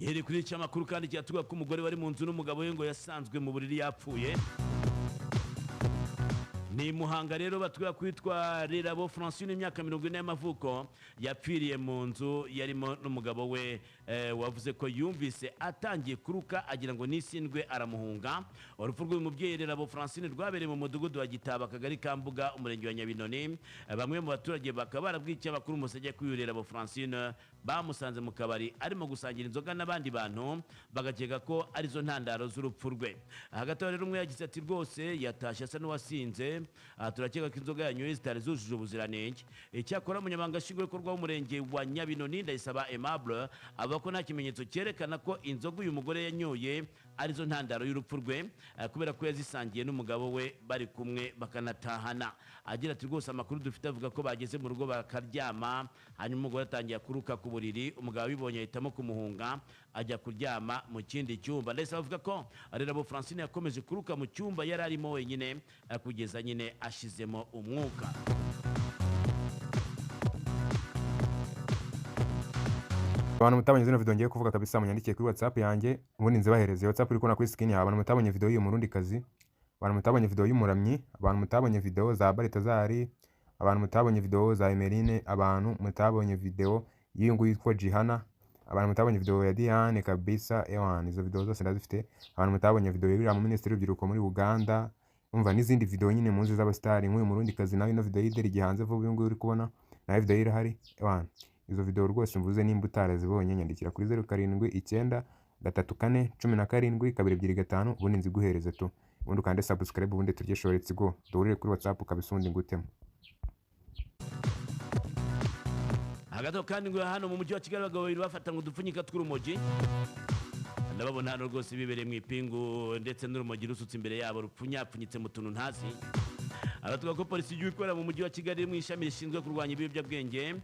Nyere kuri iki amakuru kandi cyatuga ko umugore wari mu nzu n'umugabo we ngo yasanzwe mu buriri yapfuye. Ni Muhanga rero batwiga kwitwa Rirabo Francine, imyaka 40 y'amavuko, yapfiriye mu nzu yarimo n'umugabo we, wavuze ko yumvise atangiye kuruka agira ngo nisindwe aramuhunga. Urupfu rw'uyu mubyeyi Rirabo Francine rwabereye mu mudugudu wa Gitaba, akagari ka Mbuga, umurenge wa Nyabinoni. Bamwe mu baturage bakaba barabwiye ikinyamakuru Umuseke ko uyu Rirabo Francine bamusanze mu kabari arimo gusangira inzoga n'abandi bantu, bagakeka ko arizo ntandaro z'urupfu rwe. Hagati aho rero umwe yagize ati rwose yatashye asa n'uwasinze, turakeka ko inzoga yanyoye zitari zujuje ubuziranenge. Icyakora umunyamabanga nshingwabikorwa w'umurenge wa Nyabinoni, Ndayisaba Aimable, avuga ko nta kimenyetso cyerekana ko inzoga uyu mugore yanyoye arizo ntandaro y'urupfu rwe, kubera ko yazisangiye n'umugabo we bari kumwe bakanatahana. Agira ati rwose amakuru dufite avuga ko bageze mu rugo bakaryama, hanyuma umugore atangira kuruka ku buriri, umugabo abibonye ahitamo kumuhunga ajya kuryama mu kindi cyumba. Ndetse avuga ko Rirabo Francine yakomeje kuruka mu cyumba yari arimo wenyine, kugeza nyine ashizemo umwuka. Abantu mutabonye zino video ngiye kuvuga kabisa, munyandikiye kuri WhatsApp yanjye, ubundi nzibahereze. WhatsApp uri kubona kuri screen yawe. Abantu mutabonye video y'uyu murundi kazi, abantu mutabonye video y'umuramyi, abantu mutabonye video za Baritazari, abantu mutabonye video za Emeline, abantu mutabonye video y'uyu nguyu yitwa Jihana, abantu mutabonye video ya Diane kabisa, ewan izo video zose ndazifite. Abantu mutabonye video y'uriya mu minisitiri w'urubyiruko muri Uganda, umva n'izindi video nyine muzi z'abasitari nk'uyu murundi kazi, nawe ino video y'ideri gihanze vuba uyu nguyu uri kubona, nawe video ye irahari. Ewan izo video rwose mvuze nimba utarazibonye, nyandikira kuri 079 34 17 225, ubundi nziguhereze tu, ubundi ukande subscribe, ubundi turye show, let's go, duhurire kuri WhatsApp kabisa, ubundi ngutemo. Hagati aho kandi ngo hano mu mujyi wa Kigali abagabo babiri bafatanywe udupfunyika tw'urumogi. Ndababona hano rwose bibereye mu ipingu, ndetse n'urumogi rusutse imbere yabo rupfunyapfunyitse mu tuntu ntazi. Aratuga ko polisi y'igihugu ikorera mu mujyi wa Kigali mu ishami rishinzwe kurwanya ibiyobyabwenge,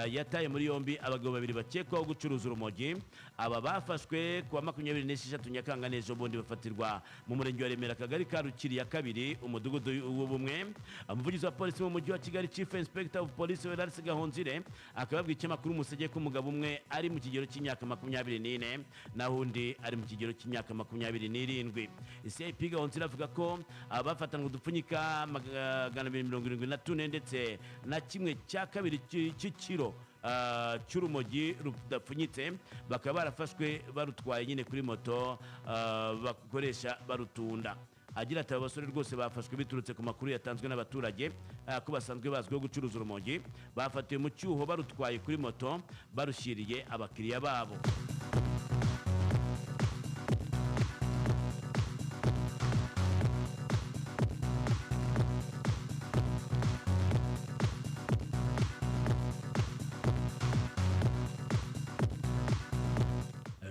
yataye muri yombi abagabo babiri bakekwaho gucuruza urumogi. Aba bafashwe kuwa 26 Nyakanga n'ejo bundi, bafatirwa mu murenge wa Remera, akagari ka Rukiri ya kabiri, umudugudu w'ubumwe. Umuvugizi wa polisi mu mujyi wa Kigali, Chief Inspector of Police Weraris Gahonzire, akaba yabwiye ikinyamakuru Umuseke ko umugabo umwe ari mu kigero cy'imyaka 24 naho undi ari mu kigero cy'imyaka 27. CIP Gahonzire avuga ko abafatanywe udupfunyika 274 ndetse na 1/2 cy'ikiro cy'urumogi rudapfunyitse, bakaba barafashwe barutwaye nyine kuri moto, bakoresha barutunda. Agira ati aba basore rwose bafashwe biturutse ku makuru yatanzwe n'abaturage, ko basanzwe bazwiho gucuruza urumogi, bafatiwe mu cyuho barutwaye kuri moto barushyiriye abakiriya babo.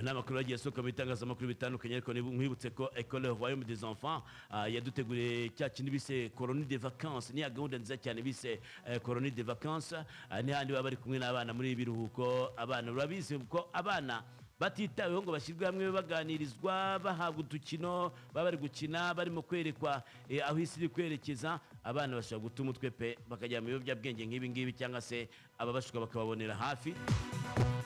N'amakuru yagiye asohoka mu bitangazamakuru bitandukanye, ariko nkwibutse ko Ecole Royaume des Enfants yaduteguriye cya kintu bise colonie de vacances. Ni ya gahunda nziza cyane bise colonie de vacances, ni handi baba bari kumwe n'abana muri ibi biruhuko. Abana urabizi ko abana batitaweho ngo bashyirwe hamwe baganirizwa, bahabwa udukino, baba bari gukina, barimo kwerekwa aho isi iri kwerekeza. Abana bashobora guta umutwe pe, bakajya mu biyobyabwenge nk'ibi ngibi, cyangwa se ababashuka bakababonera hafi.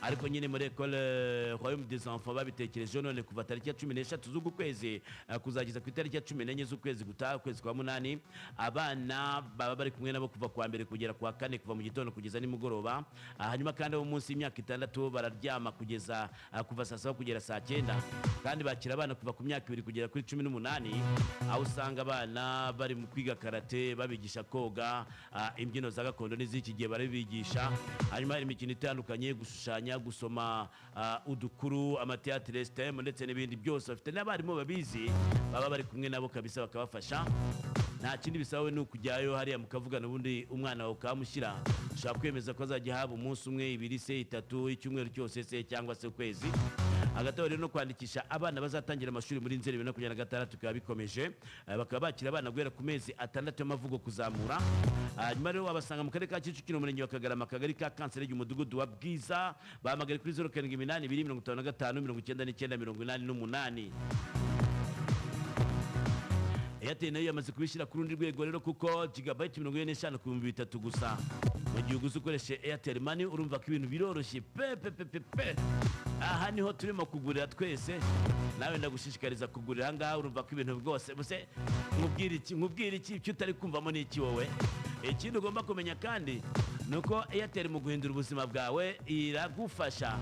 Ariko nyine muri Ecole Royaume des Enfants babitekerejeho, none kuva tariki ya 13 z'uku kwezi kuzageza ku itariki ya 14 z'ukwezi gutaha, ukwezi kwa 8, abana baba bari kumwe nabo kuva kuwa mbere kugera kuwa kane, kuva mu gitondo kugeza nimugoroba. Hanyuma kandi abo munsi y'imyaka 6 bararyama kugeza kuva saa 7 kugera saa 9, kandi bakira abana kuva ku myaka 2 kugera kuri 18, aho usanga abana bari mu kwiga karate, babigisha koga, imbyino za gakondo n'iz'iki gihe barabigisha. Hanyuma hari imikino itandukanye, gushushanya, gusoma, udukuru, amateatire, STEM ndetse n'ibindi byose. Bafite n'abarimu babizi baba bari kumwe nabo kabisa bakabafasha. Nta kindi bisaba ni ukujyayo hariya mukavugana, ubundi umwana wawe ukamushyira. Ushobora kwemeza ko azajya ahabwa umunsi umwe, ibiri se, itatu, icyumweru cyose se, cyangwa se ukwezi. Hagati aho rero no kwandikisha abana bazatangira amashuri muri Nzeri 2026 bikaba bikomeje, bakaba bakira abana guhera ku mezi 6 y'amavuko kuzamura. Hanyuma rero wabasanga mu karere ka Kicukiro, umurenge wa Kagarama, akagari ka Kanseri, umudugudu wa Bwiza. Bahamagare kuri 0782 55 99 88. Airtel nayo yamaze kubishyira ku rundi rwego rero, kuko gigabyte 45 ku 3000 gusa mu gihe uguze ukoresheje Airtel Money. Urumva ko ibintu biroroshye pe pe pe pe pe. Aha niho turimo kugurira twese, nawe ndagushishikariza kugurira aha ngaha. Urumva ko ibintu rwose buse, nkubwira iki, nkubwira iki, icyo utari kumvamo ni iki wowe? Ikindi ugomba kumenya kandi ni uko Airtel mu guhindura ubuzima bwawe iragufasha.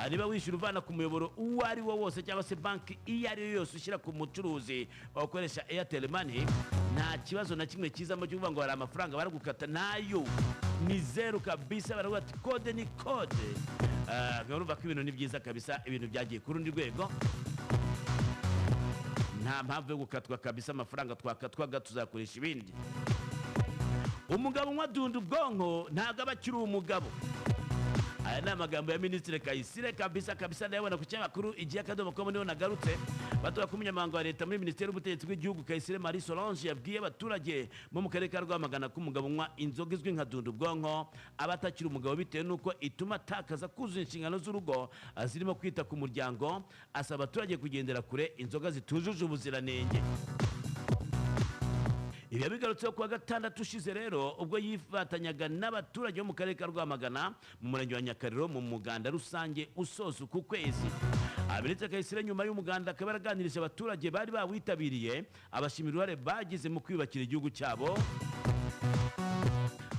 Niba wishyura uvana ku muyoboro uwo ari wo wose cyangwa se banki iyo ari yo yose ushyira ku mucuruzi ukoresha Airtel Money, nta kibazo na kimwe kizamo cyo kuvuga ngo hari amafaranga baragukata, nayo ni zeru kabisa. Baravuga ati kode ni kode. Urumva ko ibintu ni byiza kabisa, ibintu byagiye ku rundi rwego, nta mpamvu yo gukatwa kabisa. Amafaranga twakatwaga tuzakoresha ibindi. Umugabo unywa dunda ubwonko ntabwo aba akiri umugabo. Aya ni amagambo ya Minisitiri Kayisire kabisa kabisa, ndayabona ku kinyamakuru Igihe akadomo com, niho nagarutse. Batuga ko umunyamabanga wa leta muri Minisiteri y'Ubutegetsi bw'Igihugu, Kayisire Marie Solange, yabwiye abaturage bo mu karere ka Rwamagana ko umugabo unywa inzoga izwi nka dunda ubwonko aba atakiri umugabo, bitewe n'uko ituma atakaza kuzuza inshingano z'urugo zirimo kwita ku muryango. Asaba abaturage kugendera kure inzoga zitujuje ubuziranenge. Ibi yabigarutseho kuwa gatandatu ushize rero, ubwo yifatanyaga n'abaturage bo mu karere ka Rwamagana mu murenge wa Nyakariro mu muganda rusange usoza uku kwezi. Minisitiri Kayisire nyuma y'umuganda akaba yaraganirije abaturage bari bawitabiriye, abashimira uruhare bagize mu kwiyubakira igihugu cyabo.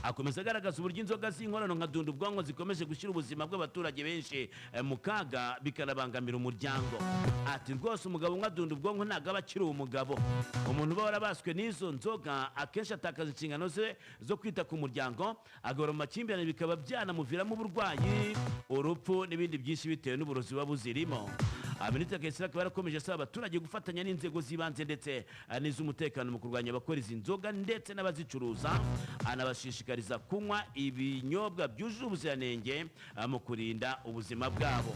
Akomeza agaragaza uburyo inzoga z'inkorano nka dunda ubwonko zikomeje gushyira ubuzima bw'abaturage benshi mu kaga, bikanabangamira umuryango. Ati rwose umugabo unywa dunda ubwonko ntabwo aba akiri umugabo. Umuntu uba warabaswe n'izo nzoga akenshi atakaza inshingano ze zo kwita ku muryango, agahora mu makimbirane, bikaba byanamuviramo uburwayi, urupfu n'ibindi byinshi bitewe n'uburozi buba buzirimo. Minisitiri Kayisire akaba yarakomeje asaba abaturage gufatanya n'inzego z'ibanze ndetse n'iz'umutekano mu kurwanya abakora izi nzoga ndetse n'abazicuruza, anabashishikariza kunywa ibinyobwa byujuje ubuziranenge mu kurinda ubuzima bwabo.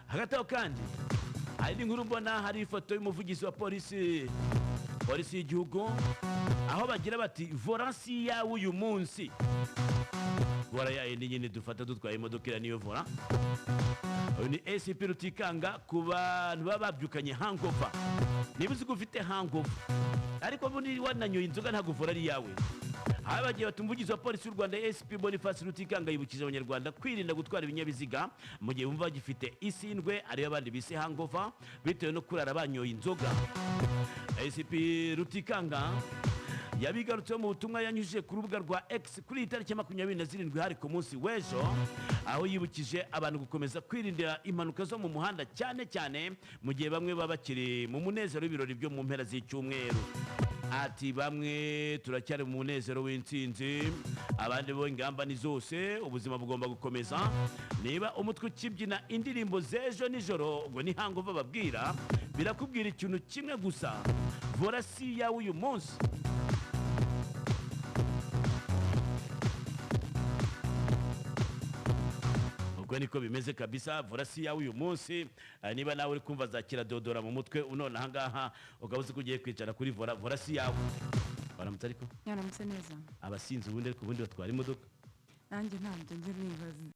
Hagati aho kandi hari n'inkuru mbona, hari ifoto y'umuvugizi wa polisi y'igihugu, aho bagira bati volant si yawe uyu munsi. Volant ya yindi nyine dufata dutwaye imodoka, iriya niyo volant. Uyu ni ACP Rutikanga. Ku bantu baba babyukanye hangover, niba uzi ko ufite hangover ariko bundi wananyoye inzoga, ntabwo volant ari iyawe. Aho bagiye bati umuvugizi wa polisi y'u Rwanda ACP Boniface Rutikanga yibukije abanyarwanda kwirinda gutwara ibinyabiziga mu gihe bumva bagifite isindwe, ariyo abandi bise hangover, bitewe no kurara banyoye inzoga. ACP Rutikanga yabigarutseho mu butumwa yanyujije ku rubuga rwa X kuri iyi tariki ya 27, hari ku munsi w'ejo, aho yibukije abantu gukomeza kwirindira impanuka zo mu muhanda, cyane cyane mu gihe bamwe baba bakiri mu munezero w'ibirori byo mu mpera z'icyumweru. Ati bamwe turacyari mu munezero w'intsinzi, abandi bo ingamba ni zose, ubuzima bugomba gukomeza. Niba umutwe ukibyina indirimbo z'ejo nijoro, ubwo ni hangover babwira, birakubwira ikintu kimwe gusa: volant si iyawe uyu munsi. Ubwo niko bimeze kabisa, volant si iyawe uyu munsi. Niba nawe uri kumva za kiradodora mu mutwe unone ahangaha, ukaba uzi ko ugiye kwicara kuri volant, volant si iyawe. Baramutse ariko. Mwaramutse neza. Abasinzi ubundi, ariko ubundi batwara imodoka? Nanjye ntabyo njye nibaza.